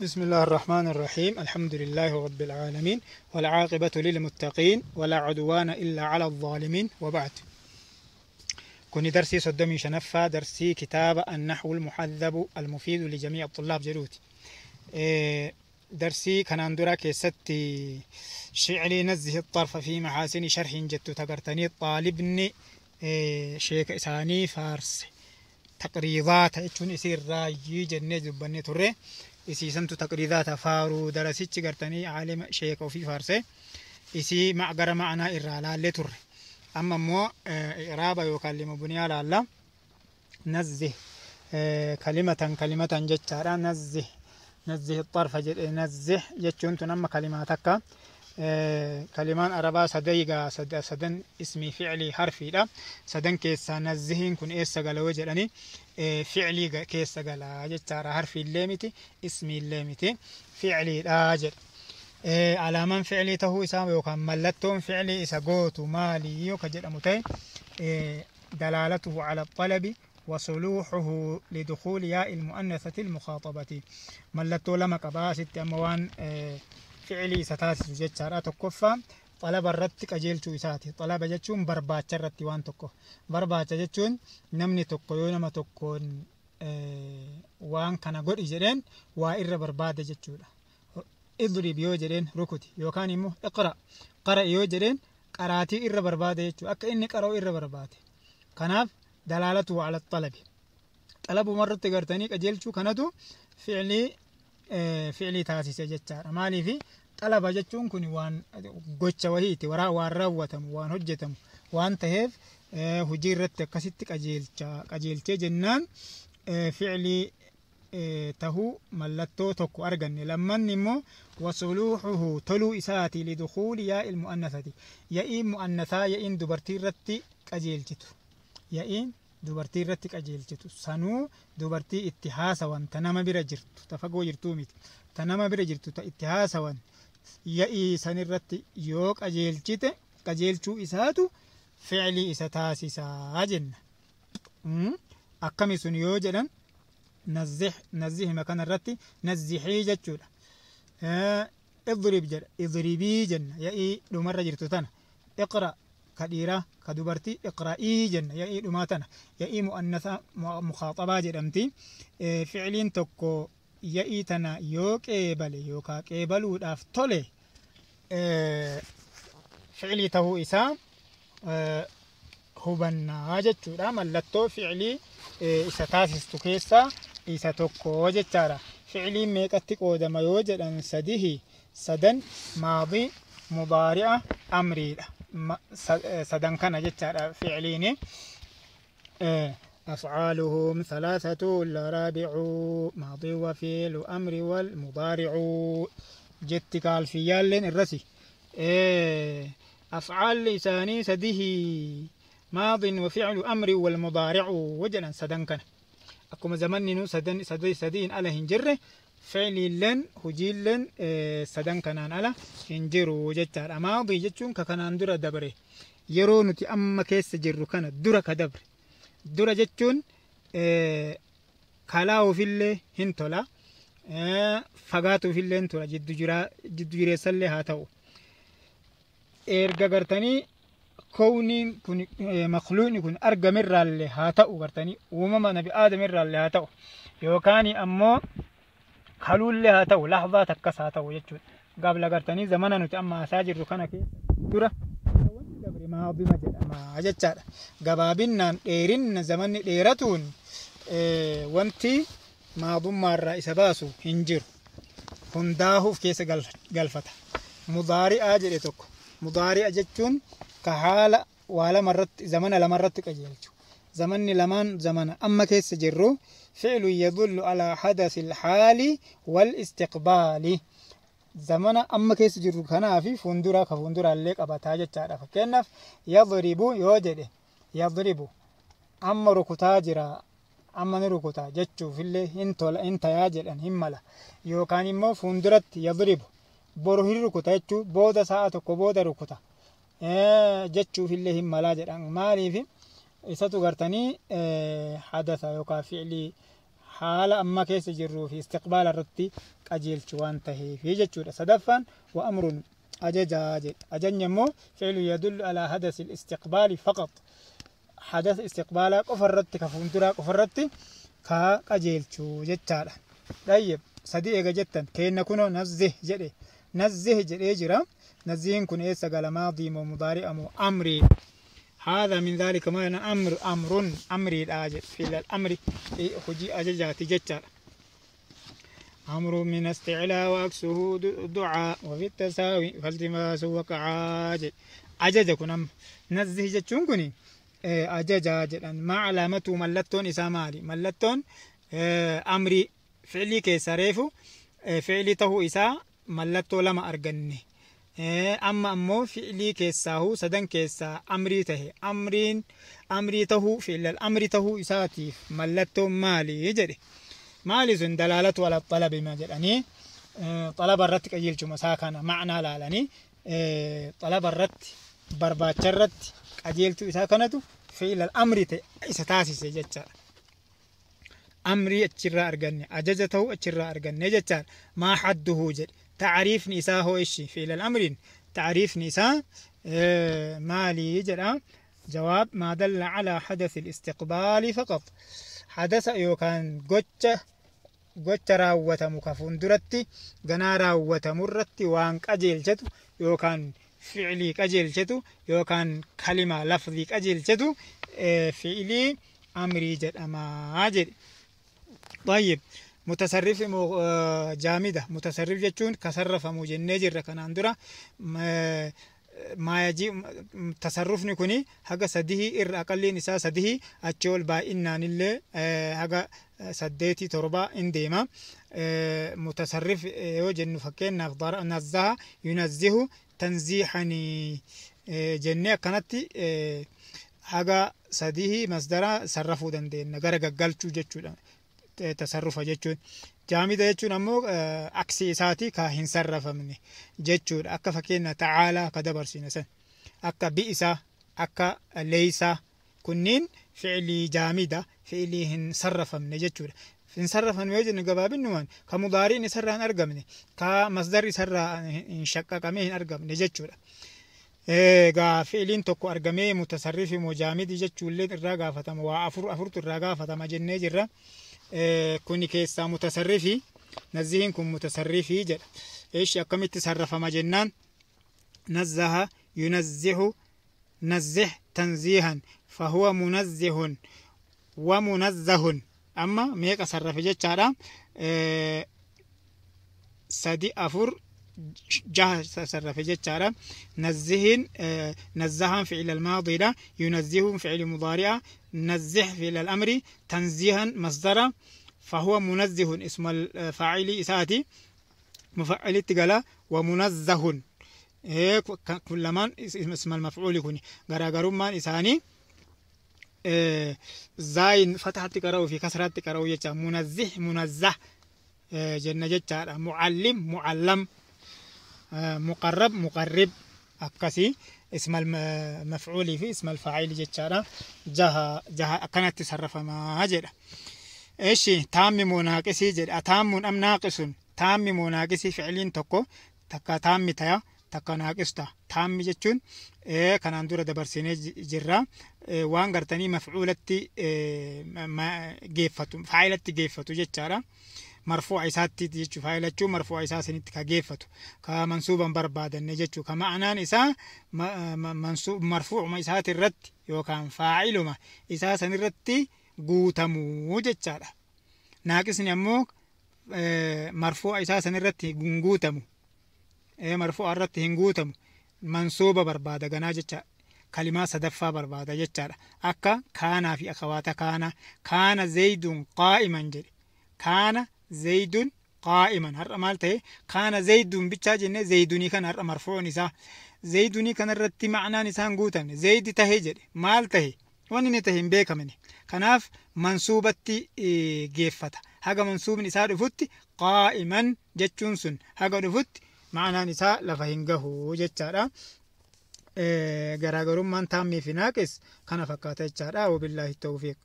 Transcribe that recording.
بسم الله الرحمن الرحيم. الحمد لله رب العالمين، والعاقبة للمتقين، ولا عدوان إلا على الظالمين، وبعد. كوني درسي صدمي شنفة درسي كتاب النحو المحذب المفيد لجميع الطلاب جلوتي. درسي كان درا كيستي شعري نزه الطرف في محاسن شرح جت تقرتني طالبني شيك إساني فارس تقريضات اتون يصير رايي جنة دبني تره isiisantu taqriidaata faaruu darasichi gartanii caalima sheeka ofii faarse isii gara ma'anaa irraa laallee turre. Amma immoo iraaba yookaan lima buniyaa laalla. Nazzih kalimatan kalimatan jechaadha. Nazzih nazzih xarfa jedhe. Nazzih jechuun tun amma kalimaa takka. Kalimaan arabaa sadaygaa sadan ismii ficlii harfiidha. Sadan keessaa nazzihiin kun eessa gala yoo jedhani, ficlii keessa gala jechaadha. Harfiillee miti, ismiillee miti, ficliidha jedha. Alaamaan ficlii tahuu isaa yookaan mallattoon ficlii isa gootu maalii yoo ka jedhamu ta'e, dalaalatuhu ala xalabi وصلوحه لدخول ياء المؤنثة المخاطبة. mallattoo lama qabaa asitti amma waan ficlii isa taasisu jechaadha. Tokkoffaa, xalaba irratti qajeelchuu isaati. Xalaba jechuun barbaacha irratti, waan tokko barbaacha jechuun namni tokko yoo nama tokkoon waan kana godhi jedheen waa irra barbaada jechuudha. اضرب yoo jedheen rukuti, yookaan immoo اقرأ, qara yoo jedheen qaraatii irra barbaada jechuudha. Akka inni qara'u irra barbaade. Kanaaf دلالته على الطلب, xalabuma irratti gartanii qajeelchuu kanatu ficlii taasise jechaadha. Maaliifi xalaba jechuun kun waan gocha wahiiti, waan raawwatamu, waan hojjetamu waan taheef hojii irratti akkasitti qajeelcha. Qajeelchee jennaan ficlii tahuu mallattoo tokko arganne. Lammanni immoo وصلوحه toluu isaati لدخول ياء المؤنثة, ya'iin mu'annasaa, ya'iin dubartii irratti qajeelchitu, ya'iin dubartii irratti qajeelchitu sanuu dubartii itti haasawan, ta nama bira jirtu, ta fagoo jirtuu miti, ta nama bira jirtu, ta itti haasawan, ya'ii san irratti yoo qajeelchite, qajeelchuu isaatu ficlii isa taasisaa jenna. Akkami sun yoo jedhan, نزه, nazzihima kana irratti nazzihii jechuudha. اضرب jedha, اضربي jenna ya'ii dhumarra jirtu tana. اقرأ ka dhiiraa, ka dubartii اقرئي jenna ya'ii dhumaa tana. Ya'ii mu'annasa mukaaxabaa jedhamti. Ficliin tokko ya'ii tana yoo qeebale yookaa qeebaluudhaaf tole, ficlii tahuu isaa hubannaa jechuudha. Mallattoo ficlii isa taasistu keessaa isa tokko jechaadha. Ficliin meeqatti qoodama yoo jedhan, sadihi, sadan: maadii, mudaari'a, amriidha. Sadan kana jechaadha ficliini. أفعالهم ثلاثة لا رابع، ماضي وفعل أمر والمضارع jetti kaalfiyyaalleen irrasi. أفعال isaanii sadihi, ماض وفعل أمر والمضارع وجلا. Sadan kana akkuma zamanni nu sadan sadiin ala hin jirre, ficliilleen hojiilleen sadan kanaan ala hin jiru jechaadha. Maadii jechuun ka kanaan dura dabre, yeroo nuti amma keessa jirru kana dura ka dabre. Dura jechuun kalaa'uufillee hin tola, fagaatuufillee hin tola, jiddu jireessallee haa ta'u. Erga gartanii kowniin kun, makluuqni kun argamirraallee haa ta'u, gartanii uumama nabi aadamirraallee haa ta'u, yookaan ammoo kaluullee haa ta'u, lahzaa takkas haa ta'u jechuudha. Gabla gartanii zamana nuti amma haasaa jirru kana keessa dura wanti dabre maadima jedhama jechaadha. Gabaabinnaan dheerinna zamanni dheeratuun wanti maadummaarraa isa baasu hin jiru. Hundaahuuf keessa galfata. Mudaari'aa jedhe tokko. Mudaari'a jechuun ka haala waa lamarratti, zamana lamarratti qajeelchu. Zamanni lamaan zamana amma keessa jirru. فعل يدل على حدث الحال والاستقبال, zamana amma keessa jirru kanaa fi fuuldura, ka fuulduraallee qabataa jechaadha. Fakkeenyaaf يضرب yoo jedhe, يضرب amma rukutaa jira, amma ni rukutaa jechuufillee hin tola, hin tayaa jedhan, hin mala. Yookaan immoo fuulduratti يضرب, boru hin rukuta jechuu, booda sa'a tokko booda rukuta jechuufillee hin malaa jedhan. Maaliif isatu gartanii hadasa yookaan fi'lii Haala amma keessa jirruu fi istiqbaala irratti qajeelchu waan taheef jechuudha. Sadaffaan wa amrun ajajaa jedhe. Ajajni immoo fi'lu yadullu alaa hadasi istiqbaali faqat. Hadasa istiqbaalaa qofa irratti, ka fuulduraa qofa irratti ka qajeelchu jechaadha. Dhayyib sadii eega jettan keenna kunoo nazzih jedhe. Nazzih jedhee jira. Nazzihin kun eessa gala? Maadii moo mudaari'a moo amrii? هذا من ذلك ما أنا أمر، أمر أمري الآجل في الأمر hojii ajajaati jechaadha. أمر من استعلاء وعكسه دعاء وفي التساوي فالتماس وقعا jedhe. Ajaja kun amma nazzih jechuun kuni ajaja jedhan. ما علامته? Mallattoon isaa maali? Mallattoon amrii fi'lii keessa reefu fi'lii tahuu isaa mallattoo lama arganne. Amma ammoo fi'lii keessaahuu sadan keessaa amrii tahe, amriin amrii tahuu, fi'lal amri tahuu isaatiif mallattoon maali jedhe. Maali sun? دلالته على الطلب ma jedhanii, xalaba irratti qajeelchuma isaa kana ma'naa laalanii xalaba irratti, barbaacha irratti qajeelchuu isaa kanatu fi'lal amri ta'e isa taasise jechaadha. Amrii achirraa arganne, ajaja ta'uu achirraa arganne jechaadha. ما حده jedhe. Tacriifni isaa hoo ishi? Fi'lal amriin tacriifni isaa maalii jedha. Jawaab: ما دل على حدث الاستقبال فقط. Hadasa yookaan gocha raawwatamu ka fuulduratti ganaa raawwatamu irratti waan qajeelchatu, yookaan fi'lii qajeelchatu, yookaan kalima lafzii qajeelchatu fi'lii amrii jedhamaa jedhe. طيب, mutasarrif immoo jaamida? Mutasarrif jechuun kasarrafamu jennee jirra kanaan dura. Maayajii tasarrufni kuni haga sadihii irra, aqalliin isaa sadihii, achi ol baay'inaan illee haga saddeetii torba in deema. Mutasarrif yoo jennu, fakkeenyaaf نزه ينزه تنزيها jennee akkanatti haga sadihii masdara sarrafuu dandeenya, gara gaggalchuu jechuudha tasarrufa jechuun. Jaamida jechuun ammoo aksii isaati, ka hin sarrafamne jechuudha. Akka fakkeenya تعالى ka dabarsine san, akka بئس, akka ليس, kunniin fi'lii jaamida, fi'lii hin sarrafamne jechuudha. Hin sarrafamne yoo jennu, gabaabinnumaan ka mudaariin isarraa hin argamne, ka masdarri isarraa hin shaqqaqamee hin argamne jechuudha. Egaa fi'liin tokko argamee mutasarrifi moo jaamidii jechuullee irraa gaafatama. Waa afur afurtu irraa gaafatama jennee jirra. Kuni keessaa mutasarrifi, nazzihiin kun mutasarrifii jedha. Eeshi, akkamitti sarrafama jennaan, نزه ينزه نزه تنزيها فهو منزه ومنزه. Amma meeqa sarrafe jechaadha? Sadi, afur, jaha sarrafe jechaadha. Nazzihin, نزها فعل الماضي ده, ينزه فعل مضارع, نزه فعل الأمر, تنزيها مصدر, فهو منزه اسم الفاعل إساتي مفعل اتقلا, ومنزه كلمان اسم المفعول كوني غراغرمان إساني زاين فتحت قرأوا في كسرات قرأوا jecha. منزه, منزه jenna jechaadha. معلم, معلم, مقرب, مقرب, akkasii اسم المفعول fi اسم الفاعل jechaadha. Jaha jaha akkanatti sarrafamaa jedha. Eshi, taammi moo naaqisii jedha. تام أم ناقص? Taammi moo naaqisii? Ficiliin tokko takka taammi taya, takka naaqis ta'a. Taammi jechuun kanaan dura dabarsinee jirra, waan gartanii mafcuulatti geeffatu, faayilatti geeffatu jechaadha. Marfuuca isaatti jechuu, faayila jechuun marfuuca isaa sanitti ka geeffatu, ka mansuuban barbaadanne jechuu, ka ma'anaan isaa marfuucuma isaati irratti yookaan faa'iluma isaa sanirratti guutamuu jechaadha. Naaqisni ammoo marfuuca isaa sanirratti hin guutamu. Marfuuca irratti hin guutamu. Mansuuba barbaada ganaa jecha, kalimaa sadaffaa barbaada jechaadha. Akka كان fi akhawaata كان. كان زيد قائما jedhe. كان زيد قائما har'a maal ta'e? كان زيد bichaa jenne. Zeydunii kana har'a marfuucni isaa zeydunii kana irratti ma'anaan isaan guutamne. Zeydi tahe jedhe. Maal tahe? Wanni inni tahe hin beekamne. Kanaaf mansuubatti geeffata. Haga mansuubni isaa dhufutti, قائما jechuun sun haga dhufutti, ma'anaan isaa lafa hin gahu jechaadha. Garaagarummaan taammii fi naaqis kana fakkaata jechaadha. وبالله التوفيق.